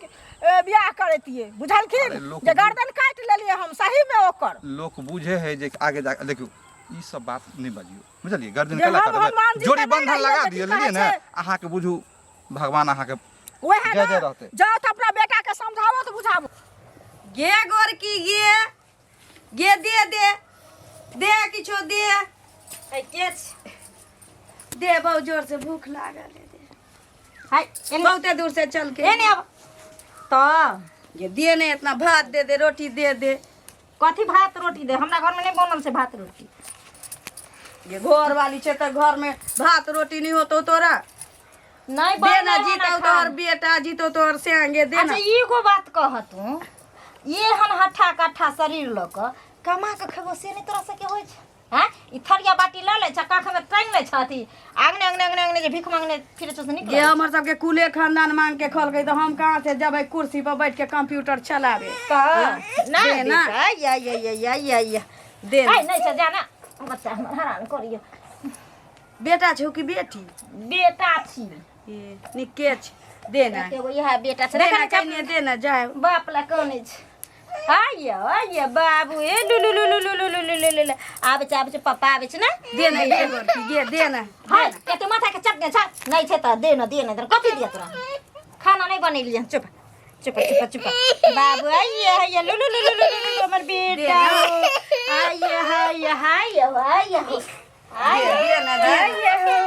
Speaker 5: बियाह करैतियै, बुझलखिन?
Speaker 1: अरे लोक
Speaker 5: जे गर्दन काटि लेलियै हम सहीमे ओकर।
Speaker 1: लोक बुझे है जे आगे जा देखियौ ई सब बात नहि बजियौ, बुझलियै? गर्दन
Speaker 5: जे
Speaker 1: केला
Speaker 5: हम
Speaker 1: कटबै,
Speaker 5: हनुमानजी
Speaker 1: जोड़ी
Speaker 5: के नहि
Speaker 1: बंधन
Speaker 5: रहियै
Speaker 1: लगा
Speaker 5: तऽ की
Speaker 1: दियौ,
Speaker 5: कहै
Speaker 1: लेलियै ने?
Speaker 5: छै?
Speaker 1: अहाँके बुझू भगवान अहाँके
Speaker 5: वएह
Speaker 1: जय जय
Speaker 5: ने,
Speaker 1: रहतै।
Speaker 5: जाउ तऽ अपना बेटाके समझाबो तऽ बुझाबो।
Speaker 2: गे गोरकी गे, गे दे दे दे किछो दे।
Speaker 3: है के छी?
Speaker 2: दे बहुत जोर से भूख लागल है, दे।
Speaker 3: है, एने
Speaker 2: बहुते दूर से चल के।
Speaker 3: एने आब। तऽ
Speaker 2: ये दे नहीं इतना भात दे दे रोटी दे दे।
Speaker 3: कथी भात रोटी दे? हमरा घरमे नहि बनल छै भात रोटी।
Speaker 2: ये घर वाली छै तऽ घर में भात रोटी नहीं होतो तोरा।
Speaker 3: नहीं
Speaker 2: दे
Speaker 3: बनल
Speaker 2: ना
Speaker 3: हन
Speaker 2: जीतो
Speaker 3: एखन।
Speaker 2: तोहर बेटा जीतो तोहर संगे दे
Speaker 3: अच्छा
Speaker 2: ना।
Speaker 3: एगो बात कह तू, ये हन हट्ठा कट्ठा शरीर लऽ कऽ कमा कऽ खेबो से नहि तोरा सबके होइ छै? हैं? ई थरिया बाटी लऽ लै छ, काँखमे टाँगि लै छ, अथी आंगने आंगने आंगने आंगने जे भीख मांगने फिरै छौ से नीक
Speaker 2: जे
Speaker 3: लगै छै?
Speaker 2: हमर सबके कुले खानदान मांग के खलकै तऽ हम कहाँ से जबै कुर्सी पर बैठ के कंप्यूटर चलाबे।
Speaker 3: तऽ नहि
Speaker 2: दे ना।
Speaker 3: बेटा, या या या या या या
Speaker 2: दे
Speaker 3: आइ नहि छै जाना बच्चा हमर हरान करियो।
Speaker 2: बेटा छौ कि बेटी?
Speaker 3: बेटा छी।
Speaker 2: ए, निके छै, दे ना।
Speaker 3: एगो इएह बेटा छै।
Speaker 2: दे
Speaker 3: देख
Speaker 2: ना
Speaker 3: ने
Speaker 2: कनिए, दे ना, जाय।
Speaker 3: बाप ला कनै छै। आइयो आइयो बाबू, ए लु लु लु लु लु लु लु लु लु लु, आबै छै, आबै छै, पप्पा आबै छै ने।
Speaker 2: दे ना ये गोरकी, गे दे ना।
Speaker 3: हाय, कते माथा के चट छै नहि छै तऽ दे न, दे न, कथी दिया तोरा? खाना नहि बनेलियै। चुप चुप चुप चुप बाबू, आइयो आइयो लु लु लु लु लु लु, हमर बेटा, आइयो आइयो आइयो आइयो आइयो
Speaker 2: दे ना, दे ना।
Speaker 3: आइयो।